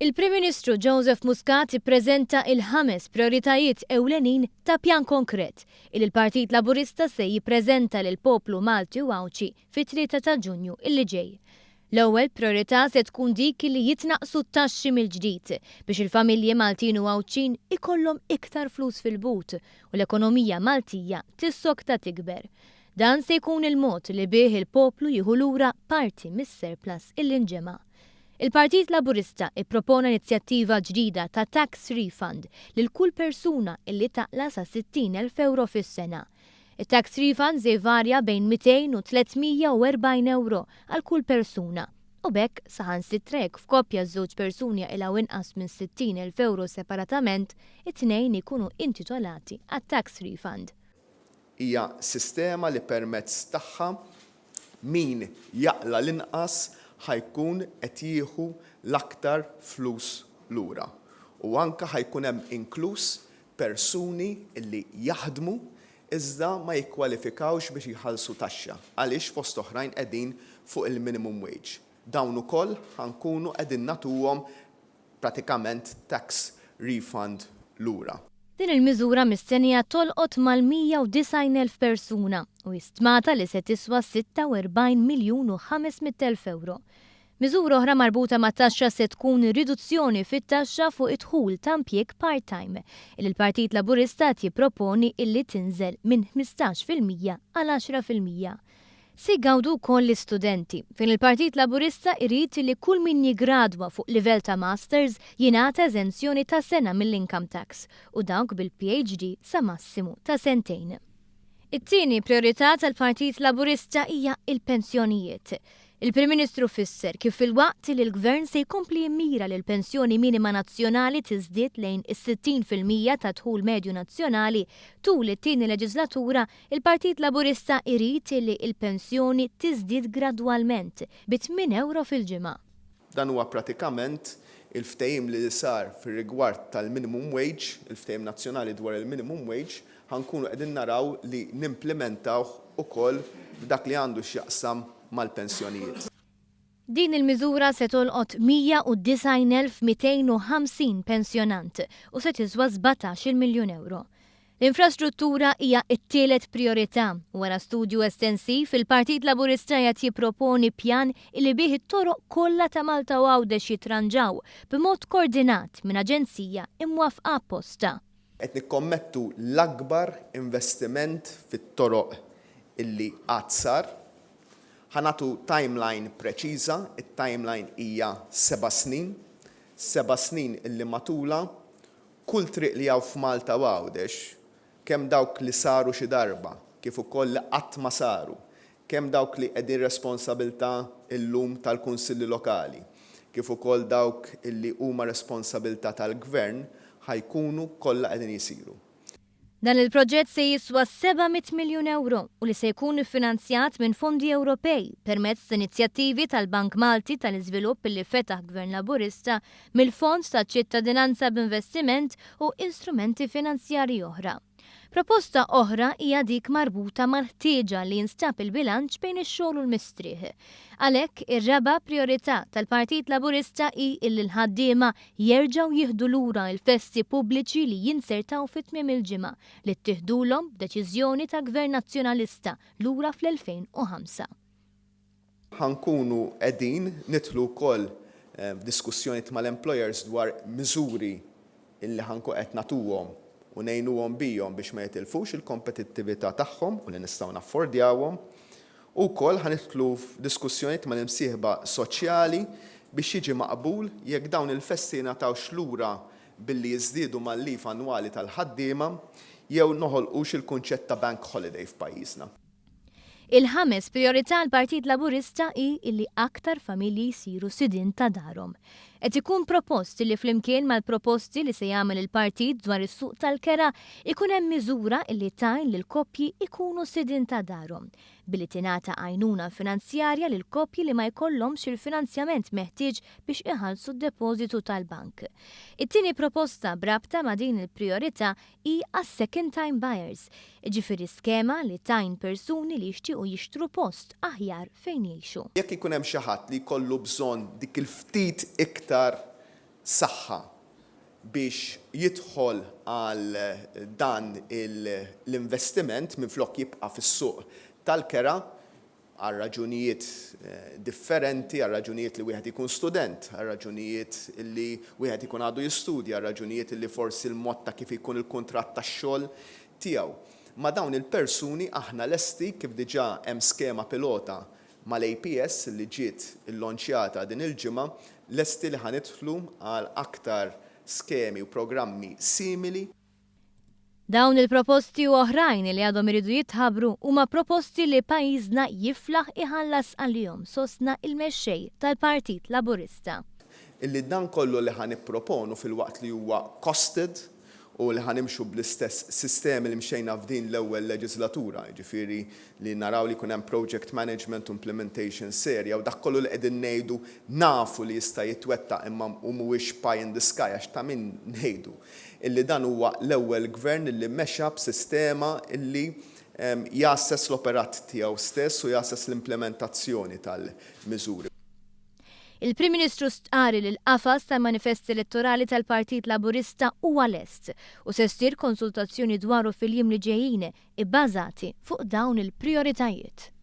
Il-Prim Ministru Joseph Muscat ippreżenta il-ħames prioritajiet ewlenin ta' pjan konkret il il-Partit Laburista se jippreżenta lill-poplu Malti u Għawdxi fit-3 ta' Ġunju illi ġej. L-ewwel priorità se tkun dik li jitnaqqsu t-taxxi mill-ġdid biex il-familji Maltin u Għawdxin ikollhom iktar flus fil-but u l-ekonomija Maltija tissokta tikber. Dan se jkun il-mod li bih il-poplu jieħu lura parti mis-surplus illi nġema'. Il-Partit Laburista ippropona inizjattiva ġdida ta' tax refund lil kull persuna illi taqla' sa 60,000 euro fis-sena. Il-tax refund se jvarja bejn 200 u 340 euro għal kull persuna. U b'hekk saħansitra jekk f'koppja żewġ persuni jaqilgħu inqas minn 60,000 euro separatament, it-tnejn ikunu intitolati għat-tax refund. Hija sistema li permezz tagħha min jaqla' l-inqas ħa jkun qed jieħu l-aktar flus lura. U anke ħa jkun hemm inkluż persuni li jaħdmu iżda ma jikkwalifikawx biex jħallsu taxxa għaliex fost oħrajn qegħdin fuq il-minimum wage. Dawn ukoll ħa nkunu qegħdin nagħtuhom pratikament tax refund lura. Din il-miżura mistennija tolqot mal-190,000 persuna u stmata li se tiswa 46 miljun u 500,000 euro. Miżura oħra marbuta ma' taxxa se tkun riduzzjoni fit-taxxa fuq id-dħul ta' impjieg part-time. Il-Partit Laburista qed jipproponi illi tinżel minn 15% għal 10%. Se jgawdu wkoll l-istudenti, fejn il-Partit Laburista irid li kull min jigradwa fuq livell ta' masters jingħata eżenzjoni ta' sena mill-income tax u dawk bil-PhD sa massimu ta' sentejn. It-tieni priorità tal-Partit Laburista hija il-pensjonijiet. Il-Prim Ministru fisser kif fil-waqt li l-Gvern se jkompli jimmira li l-pensjoni minima nazzjonali tiżdied lejn is-60% ta' dħul medju nazzjonali tul it-tieni leġislatura, il-Partit Laburista irid li il-pensjoni tiżdied gradwalment bi 8 euro fil-ġimgħa. Dan huwa pratikament il-ftehim li sar fir-rigward tal-minimum wage, il-ftehim nazzjonali dwar il-minimum wage, ħa nkunu qegħdin naraw li nimplimentawh ukoll f'dak li għandu x'jaqsam mal-pensjonijiet. Din il-miżura se tolqot 190,250 pensjonant u se tiswa 17 miljun euro. L-infrastruttura hija t-tielet priorità. Wara studju estensiv, il-Partit Laburista qed jipproponi pjan li bih it-toroq kollha ta' Malta u Għawdex jitranġaw b'mod koordinat minn aġenzija imwaffqa apposta. Qed nikkommettu l-akbar investiment fit-toroq illi qatt sar. Ħa nagħtu timeline preċiża, it-timeline hija 7 snin, 7 snin illi matulha kull triq li hawn f'Malta u Għawdex, kemm dawk li saru xi darba, kif ukoll li qatt ma saru, kemm dawk li qegħdin responsabilità illum tal-kunsilli lokali, kif ukoll dawk illi huma responsabilità tal-gvern ħa jkunu kollha qegħdin jisiru. Dan il-proġett se jiswa 700 miljun euro u li se jkun iffinanzjat minn fondi Ewropej permezz ta' inizjattivi tal-Bank Malti tal-Iżvilupp li fetaħ Gvern Laburista, mill-Fond ta' Ċittadinanza b'Investiment u instrumenti finanzjarji oħra. Proposta oħra hija dik marbuta mal-ħtieġa li jinstab il-bilanċ bejn ix-xogħol u l-mistrieħ. Għalhekk ir-raba' priorità tal-Partit Laburista hi illi l-ħaddiema jerġgħu jieħdu lura il-festi pubbliċi li jinzertaw fi tmiem il-ġimgħa li ttieħdulhom b'deċiżjoni ta' Gvern Nazzjonalista lura fl-2005. Ħa nkunu qegħdin nidħlu wkoll f'diskussjoni mal-employers dwar miżuri illi ħa nkunu qed nagħtuhom u ngħinuhom bihom biex ma jitilfux il-kompetittività tagħhom u li nistgħu naffordjawhom. U wkoll ħa nidħlu f'diskussjonijiet mal-imsieħba soċjali biex jiġi maqbul jekk dawn il-festi jingħatawx lura billi jiżdiedu mal-leave annwali tal-ħaddiema jew noħolqux il-kunċett ta' bank holiday f'pajjiżna. Il-ħames priorità l-Partit Laburista hi illi aktar familji jsiru sidin ta' darhom. Qed ikun propost li flimkien mal-proposti li se jagħmel il-partit dwar is-suq tal-kera ikun hemm miżura illi tgħin lil koppji ikunu sidin ta' darhom billi tingħata għajnuna finanzjarja lil koppji li ma jkollhomx il-finanzjament meħtieġ biex iħallsu d-depożitu tal-bank. It-tieni proposta b'rabta ma' din il-priorità hi għas-second time buyers, ġifieri skema li tgħin persuni li jixtiequ jixtru post aħjar fejn jgħixu. Jekk ikun hemm xi ħadd li jkollu bżonn dik il-ftit iktar. saħħa biex jidħol għal dan l-investiment minflok jibqa' fis-suq tal-kera għal raġunijiet differenti, għal raġunijiet li wieħed ikun student, għal raġunijiet li wieħed ikun għadu jistudja, għal raġunijiet li forsi l-mod ta' kif ikun il-kuntratt tax-xogħol tiegħu. Ma' dawn il-persuni aħna lesti, kif diġà hemm skema pilota mal-APS li ġiet illonċjata din il-ġimgħa, lesti li ħa nidħlu għal aktar skemi u programmi simili. Dawn il-proposti u oħrajn li għadhom iridu jitħabbru huma proposti li pajjiżna jiflaħ iħallas għalihom, sostna il-mexxej tal-Partit Laburista. Illi dan kollu li ħa nipproponu, filwaqt li huwa costed u li ħa nimxu bl-istess sistemi li mxejna f'din l-ewwel leġislatura, jiġifieri li naraw li jkun hemm project management u implementation serja u dak kollu li qegħdin ngħidu nafu li jista' jitwettaq imma u mhuwiex pie in the sky, għax ta' min ngħidu illi dan huwa l-ewwel gvern illi mexa b'sistema illi jassess l-operat tiegħu stess u jassess l-implementazzjoni tal-miżuri. Il-Prim Ministru stqarr li l-qafas tal-manifest elettorali tal-Partit Laburista huwa lest u se ssir konsultazzjoni dwaru fil-jiem li ġejjin ibbażati fuq dawn il-prioritajiet.